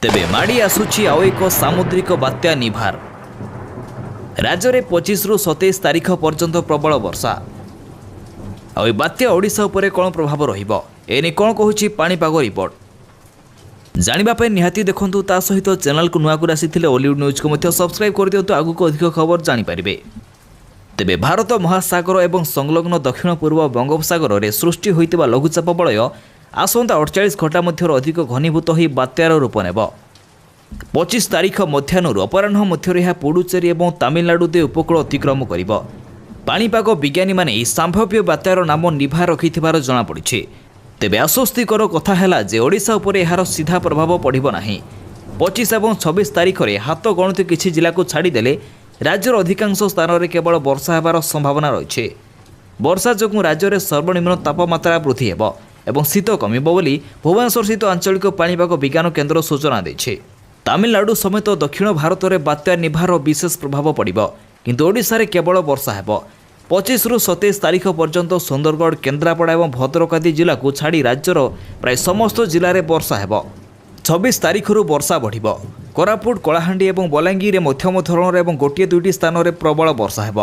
ତେବେ ମାଡ଼ି ଆସୁଛି ଆଉ ଏକ ସାମୁଦ୍ରିକ ବାତ୍ୟା ନିଭାର। ରାଜ୍ୟରେ 25ରୁ 27 ତାରିଖ ପର୍ଯ୍ୟନ୍ତ ପ୍ରବଳ ବର୍ଷା। ଆଉ ଏ ବାତ୍ୟା ଓଡ଼ିଶା ଉପରେ କ'ଣ ପ୍ରଭାବ ରହିବ, ଏନେଇ କ'ଣ କହୁଛି ପାଣିପାଗ ରିପୋର୍ଟ, ଜାଣିବା ପାଇଁ ନିହାତି ଦେଖନ୍ତୁ। ତା ସହିତ ଚ୍ୟାନେଲକୁ ନୂଆ କରି ଆସିଥିଲେ ଓଲିଉଡ୍ ନ୍ୟୁଜ୍କୁ ମଧ୍ୟ ସବସ୍କ୍ରାଇବ୍ କରିଦିଅନ୍ତୁ, ଆଗକୁ ଅଧିକ ଖବର ଜାଣିପାରିବେ। ତେବେ ଭାରତ ମହାସାଗର ଏବଂ ସଂଲଗ୍ନ ଦକ୍ଷିଣ ପୂର୍ବ ବଙ୍ଗୋପସାଗରରେ ସୃଷ୍ଟି ହୋଇଥିବା ଲଘୁଚାପ ବଳୟ ଆସନ୍ତା 48 ଘଣ୍ଟା ମଧ୍ୟରେ ଅଧିକ ଘନୀଭୂତ ହୋଇ ବାତ୍ୟାର ରୂପ ନେବ। 25 ତାରିଖ ମଧ୍ୟାହ୍ନରୁ ଅପରାହ୍ନ ମଧ୍ୟରେ ଏହା ପୁଡୁଚେରୀ ଏବଂ ତାମିଲନାଡୁ ଦେଇ ଉପକୂଳ ଅତିକ୍ରମ କରିବ। ପାଣିପାଗ ବିଜ୍ଞାନୀମାନେ ଏହି ସମ୍ଭାବ୍ୟ ବାତ୍ୟାର ନାମ ନିଭା ରଖିଥିବାର ଜଣାପଡ଼ିଛି। ତେବେ ଆଶ୍ୱସ୍ତିକର କଥା ହେଲା ଯେ ଓଡ଼ିଶା ଉପରେ ଏହାର ସିଧା ପ୍ରଭାବ ପଡ଼ିବ ନାହିଁ। 25 ଏବଂ 26 ତାରିଖରେ ହାତ ଗଣତି କିଛି ଜିଲ୍ଲାକୁ ଛାଡ଼ିଦେଲେ ରାଜ୍ୟର ଅଧିକାଂଶ ସ୍ଥାନରେ କେବଳ ବର୍ଷା ହେବାର ସମ୍ଭାବନା ରହିଛି। ବର୍ଷା ଯୋଗୁଁ ରାଜ୍ୟରେ ସର୍ବନିମ୍ନ ତାପମାତ୍ରା ବୃଦ୍ଧି ହେବ ଏବଂ ଶୀତ କମିବ ବୋଲି ଭୁବନେଶ୍ୱରସ୍ଥିତ ଆଞ୍ଚଳିକ ପାଣିପାଗ ବିଜ୍ଞାନ କେନ୍ଦ୍ର ସୂଚନା ଦେଇଛି। ତାମିଲନାଡୁ ସମେତ ଦକ୍ଷିଣ ଭାରତରେ ବାତ୍ୟା ନିଭାର ବିଶେଷ ପ୍ରଭାବ ପଡ଼ିବ, କିନ୍ତୁ ଓଡ଼ିଶାରେ କେବଳ ବର୍ଷା ହେବ। 25ରୁ 27 ତାରିଖ ପର୍ଯ୍ୟନ୍ତ ସୁନ୍ଦରଗଡ଼, କେନ୍ଦ୍ରାପଡ଼ା ଏବଂ ଭଦ୍ରକ ଆଦି ଜିଲ୍ଲାକୁ ଛାଡ଼ି ରାଜ୍ୟର ପ୍ରାୟ ସମସ୍ତ ଜିଲ୍ଲାରେ ବର୍ଷା ହେବ। 26 ତାରିଖରୁ ବର୍ଷା ବଢ଼ିବ। କୋରାପୁଟ, କଳାହାଣ୍ଡି ଏବଂ ବଲାଙ୍ଗୀରରେ ମଧ୍ୟମ ଧରଣର ଏବଂ ଗୋଟିଏ ଦୁଇଟି ସ୍ଥାନରେ ପ୍ରବଳ ବର୍ଷା ହେବ।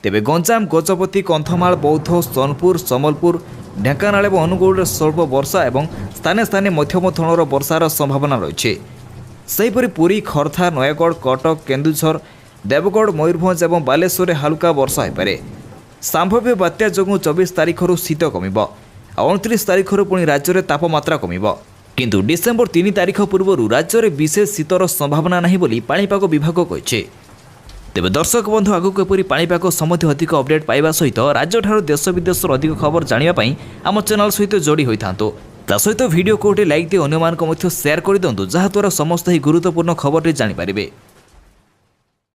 ତେବେ ଗଞ୍ଜାମ, ଗଜପତି, କନ୍ଧମାଳ, ବୌଦ୍ଧ, ସୋନପୁର, ସମ୍ବଲପୁର, ଢେଙ୍କାନାଳ ଏବଂ ଅନୁଗୁଳରେ ସ୍ୱଳ୍ପ ବର୍ଷା ଏବଂ ସ୍ଥାନେ ସ୍ଥାନେ ମଧ୍ୟମ ଧରଣର ବର୍ଷାର ସମ୍ଭାବନା ରହିଛି। ସେହିପରି ପୁରୀ, ଖୋର୍ଦ୍ଧା, ନୟାଗଡ଼, କଟକ, କେନ୍ଦୁଝର, ଦେବଗଡ଼, ମୟୂରଭଞ୍ଜ ଏବଂ ବାଲେଶ୍ୱରରେ ହାଲୁକା ବର୍ଷା ହୋଇପାରେ। ସମ୍ଭାବ୍ୟ ବାତ୍ୟା ଯୋଗୁଁ 24 ତାରିଖରୁ ଶୀତ କମିବ ଆଉ 29 ତାରିଖରୁ ପୁଣି ରାଜ୍ୟରେ ତାପମାତ୍ରା କମିବ। କିନ୍ତୁ ଡିସେମ୍ବର 3 ତାରିଖ ପୂର୍ବରୁ ରାଜ୍ୟରେ ବିଶେଷ ଶୀତର ସମ୍ଭାବନା ନାହିଁ ବୋଲି ପାଣିପାଗ ବିଭାଗ କହିଛି। ତେବେ ଦର୍ଶକ ବନ୍ଧୁ, ଆଗକୁ ଏପରି ପାଣିପାଗ ସମ୍ବନ୍ଧୀୟ ଅଧିକ ଅପଡେଟ୍ ପାଇବା ସହିତ ରାଜ୍ୟଠାରୁ ଦେଶ ବିଦେଶର ଅଧିକ ଖବର ଜାଣିବା ପାଇଁ ଆମ ଚ୍ୟାନେଲ ସହିତ ଯୋଡ଼ି ହୋଇଥାନ୍ତୁ। ତା ସହିତ ଭିଡ଼ିଓକୁ ଗୋଟେ ଲାଇକ୍ ଦେଇ ଅନ୍ୟମାନଙ୍କୁ ମଧ୍ୟ ସେୟାର କରିଦିଅନ୍ତୁ, ଯାହାଦ୍ୱାରା ସମସ୍ତେ ଏହି ଗୁରୁତ୍ୱପୂର୍ଣ୍ଣ ଖବରଟି ଜାଣିପାରିବେ।